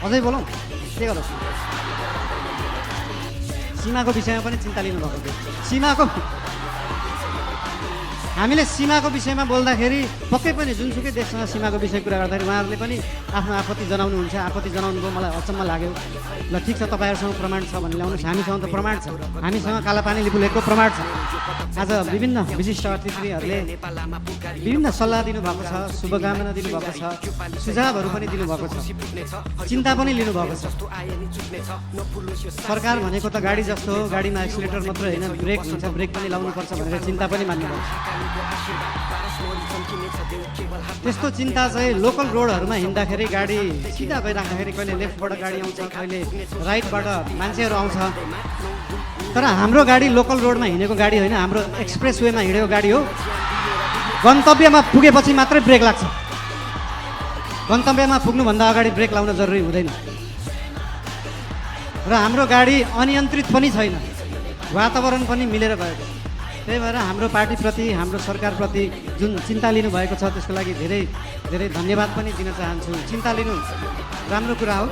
अझै बोलौँ के गरौँ सीमाको विषयमा पनि चिन्ता लिनुभएको थियो सीमाको हामीले सीमाको विषयमा बोल्दाखेरि पक्कै पनि जुनसुकै देशसँग सीमाको विषय कुरा गर्दाखेरि उहाँहरूले पनि आफ्नो आपत्ति जनाउनुहुन्छ आपत्ति जनाउनुभयो मलाई अचम्म लाग्यो ल ठिक छ तपाईँहरूसँग प्रमाण छ भने ल्याउनुहोस् हामीसँग त प्रमाण छ हामीसँग कालापानी लिपुलेखको प्रमाण छ आज विभिन्न विशिष्ट अतिथिहरूले विभिन्न सल्लाह दिनुभएको छ शुभकामना दिनुभएको छ सुझावहरू पनि दिनुभएको छ चिन्ता पनि लिनुभएको छ सरकार भनेको त गाडी जस्तो हो गाडीमा एक्सिलेटर मात्र होइन ब्रेक हुन्छ ब्रेक पनि लाउनुपर्छ भनेर चिन्ता पनि मान्नुभएको छ त्यस्तो चिन्ता चाहिँ लोकल रोडहरूमा हिँड्दाखेरि गाडी सिधा गइराख्दाखेरि कहिले लेफ्टबाट गाडी आउँछ कहिले राइटबाट मान्छेहरू आउँछ तर हाम्रो गाडी लोकल रोडमा हिँडेको गाडी होइन हाम्रो एक्सप्रेस वेमा हिँडेको गाडी हो गन्तव्यमा पुगेपछि मात्रै ब्रेक लाग्छ गन्तव्यमा पुग्नुभन्दा अगाडि ब्रेक लाउन जरुरी हुँदैन र हाम्रो गाडी अनियन्त्रित पनि छैन वातावरण पनि मिलेर गएको त्यही भएर हाम्रो पार्टीप्रति हाम्रो सरकारप्रति जुन चिन्ता लिनुभएको छ त्यसको लागि धेरै धेरै धन्यवाद पनि दिन चाहन्छु चिन्ता लिनु राम्रो कुरा हो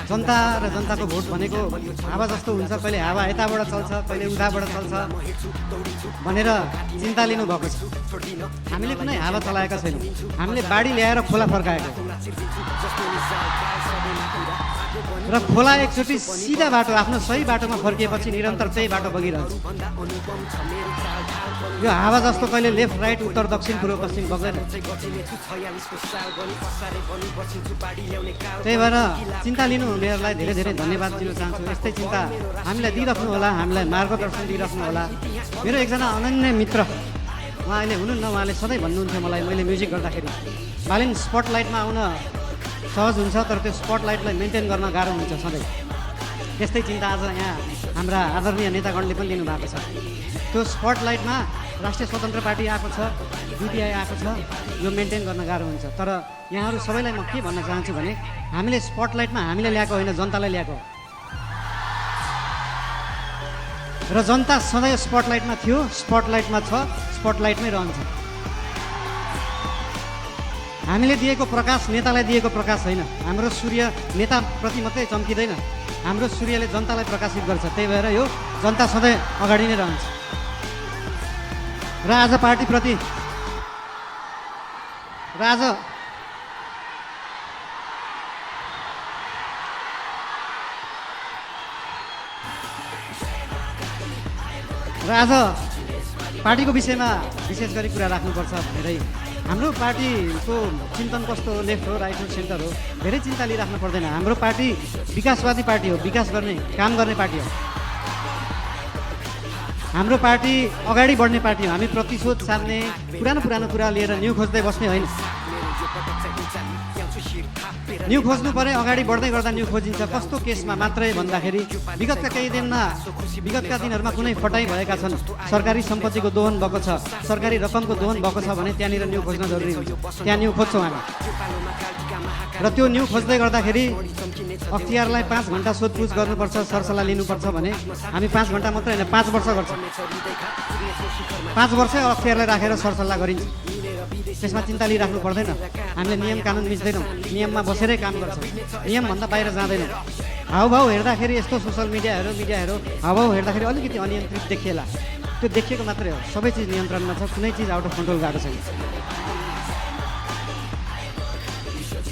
जनता र जनताको भोट भनेको हावा जस्तो हुन्छ कहिले हावा यताबाट चल्छ कहिले उताबाट चल्छ भनेर चिन्ता लिनुभएको छ हामीले कुनै हावा चलाएका छैनौँ हामीले बाढी ल्याएर खोला फर्काएको र खोला एकचोटि सिधा बाटो आफ्नो सही बाटोमा फर्किएपछि निरन्तर त्यही बाटो बगिरहन्छ यो हावा जस्तो कहिले लेफ्ट राइट उत्तर दक्षिण पूर्व पश्चिम बग्दैन त्यही भएर चिन्ता लिनुहुनेहरूलाई धेरै धेरै धन्यवाद दिन चाहन्छु यस्तै चिन्ता हामीलाई दिइराख्नु होला हामीलाई मार्गदर्शन दिइराख्नु होला मेरो एकजना अनन्य मित्र उहाँ अहिले हुनुहुन्न उहाँले सधैँ भन्नुहुन्थ्यो मलाई मैले म्युजिक गर्दाखेरि बालिन स्पटलाइटमा आउन सहज हुन्छ तर त्यो स्पटलाइटलाई मेन्टेन गर्न गाह्रो हुन्छ सधैँ त्यस्तै चिन्ता आज यहाँ हाम्रा आदरणीय नेतागणले पनि लिनुभएको छ त्यो स्पटलाइटमा राष्ट्रिय स्वतन्त्र पार्टी आएको छ युपिआई आएको छ यो मेन्टेन गर्न गाह्रो हुन्छ तर यहाँहरू सबैलाई म के भन्न चाहन्छु भने हामीले स्पटलाइटमा हामीले ल्याएको होइन जनतालाई ल्याएको र जनता सधैँ स्पटलाइटमा थियो स्पटलाइटमा छ स्पटलाइटमै रहन्छ हामीले दिएको प्रकाश नेतालाई दिएको प्रकाश होइन हाम्रो सूर्य नेताप्रति मात्रै चम्किँदैन हाम्रो सूर्यले जनतालाई प्रकाशित गर्छ त्यही भएर यो जनता सधैँ अगाडि नै रहन्छ र आज पार्टीप्रति र आज पार्टीको विषयमा विशेष गरी कुरा राख्नुपर्छ भनेरै हाम्रो पार्टीको चिन्तन कस्तो हो लेफ्ट हो राइट हो सेन्टर हो धेरै चिन्ता लिइराख्नु पर्दैन हाम्रो पार्टी विकासवादी पार्टी हो विकास गर्ने काम गर्ने पार्टी हो हाम्रो पार्टी अगाडि बढ्ने पार्टी हो हामी प्रतिशोध सार्ने पुरानो कुरा लिएर न्यू खोज्दै बस्ने होइन न्यू खोज्नु परे अगाडि बढ्दै गर्दा न्यू खोजिन्छ कस्तो केसमा मात्रै भन्दाखेरि विगतका दिनहरूमा कुनै फटाइ भएका छन् सरकारी सम्पत्तिको दोहन भएको छ सरकारी रकमको दोहन भएको छ भने त्यहाँनिर न्यू खोज्न जरुरी हुन्छ त्यहाँ न्यू खोज्छौँ हामी र त्यो न्यू खोज्दै गर्दाखेरि अख्तियारलाई 5 घन्टा सोधपुछ गर्नुपर्छ सरसल्लाह लिनुपर्छ भने हामी 5 घन्टा मात्रै होइन 5 वर्ष गर्छौँ 5 वर्षै अख्तियारलाई राखेर सरसल्लाह गरिन्छ त्यसमा चिन्ता लिइराख्नु पर्दैन हामीले नियम कानुन मिच्दैनौँ नियममा बसेरै काम गर्छौँ नियमभन्दा बाहिर जाँदैनौँ हाउभाउ हेर्दाखेरि यस्तो सोसल मिडियाहरू हाउभाउ हेर्दाखेरि अलिकति अनियन्त्रित देखिएला त्यो देखिएको मात्रै हो सबै चिज नियन्त्रणमा छ कुनै चिज आउट अफ कन्ट्रोल गएको छैन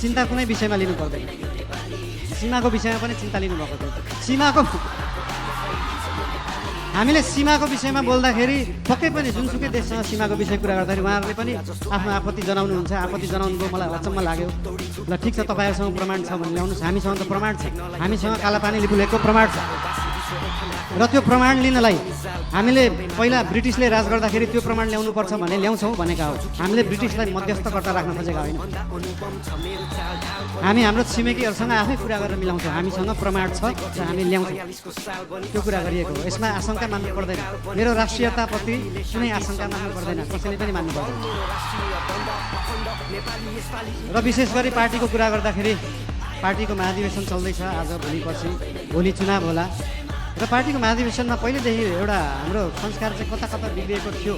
चिन्ता कुनै विषयमा लिनु पर्दैन सीमाको विषयमा पनि चिन्ता लिनुभएको थियो हामीले सीमाको विषयमा बोल्दाखेरि पक्कै पनि जुनसुकै देशसँग सीमाको विषय कुरा गर्दाखेरि उहाँहरूले पनि आफ्नो आपत्ति जनाउनुहुन्छ आपत्ति जनाउनुभयो मलाई अचम्म लाग्यो ल ठिक छ तपाईँहरूसँग प्रमाण छ भने ल्याउनुहोस् हामीसँग त प्रमाण छ हामीसँग कालापानी लिपुलेखको प्रमाण छ र त्यो प्रमाण लिनलाई हामीले पहिला ब्रिटिसले राज गर्दाखेरि त्यो प्रमाण ल्याउनुपर्छ भने ल्याउँछौँ भनेका हो हामीले ब्रिटिसलाई मध्यस्थकर्ता राख्न खोजेका होइन हामी हाम्रो छिमेकीहरूसँग आफै कुरा गरेर मिलाउँछौँ हामीसँग प्रमाण छ र हामी ल्याउँछौँ त्यो कुरा गरिएको हो यसमा आशंका मान्नु पर्दैन मेरो राष्ट्रियताप्रति कुनै आशंका मान्नु पर्दैन कसैले पनि मान्नु पर्दैन र विशेष गरी पार्टीको कुरा गर्दाखेरि पार्टीको महाधिवेशन चल्दैछ आज भोलि चुनाव होला र पार्टीको महाधिवेशनमा पहिलेदेखि एउटा हाम्रो संस्कार चाहिँ कता बिग्रिएको थियो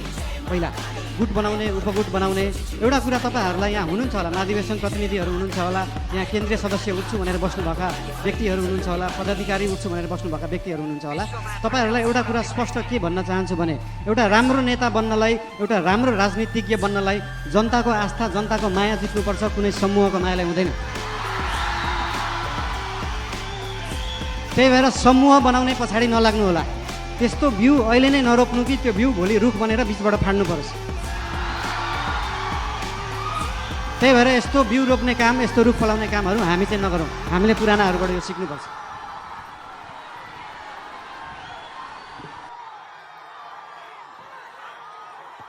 पहिला गुट बनाउने उपगुट बनाउने एउटा कुरा तपाईँहरूलाई यहाँ हुनुहुन्छ होला महाधिवेशन प्रतिनिधिहरू हुनुहुन्छ होला यहाँ केन्द्रीय सदस्य उठ्छु भनेर बस्नुभएका व्यक्तिहरू हुनुहुन्छ होला पदाधिकारी उठ्छु भनेर बस्नुभएका व्यक्तिहरू हुनुहुन्छ होला तपाईँहरूलाई एउटा कुरा स्पष्ट के भन्न चाहन्छु भने एउटा राम्रो नेता बन्नलाई एउटा राम्रो राजनीतिज्ञ बन्नलाई जनताको आस्था जनताको माया जित्नुपर्छ कुनै समूहको मायालाई हुँदैन त्यही भएर समूह बनाउने पछाडि नलाग्नु होला त्यस्तो बिउ अहिले नै नरोप्नु कि त्यो बिउ भोलि रुख बनेर बिचबाट फाड्नु परोस् त्यही भएर यस्तो बिउ रोप्ने काम यस्तो रुख फलाउने कामहरू हामी चाहिँ नगरौँ हामीले पुरानाहरूबाट यो सिक्नुपर्छ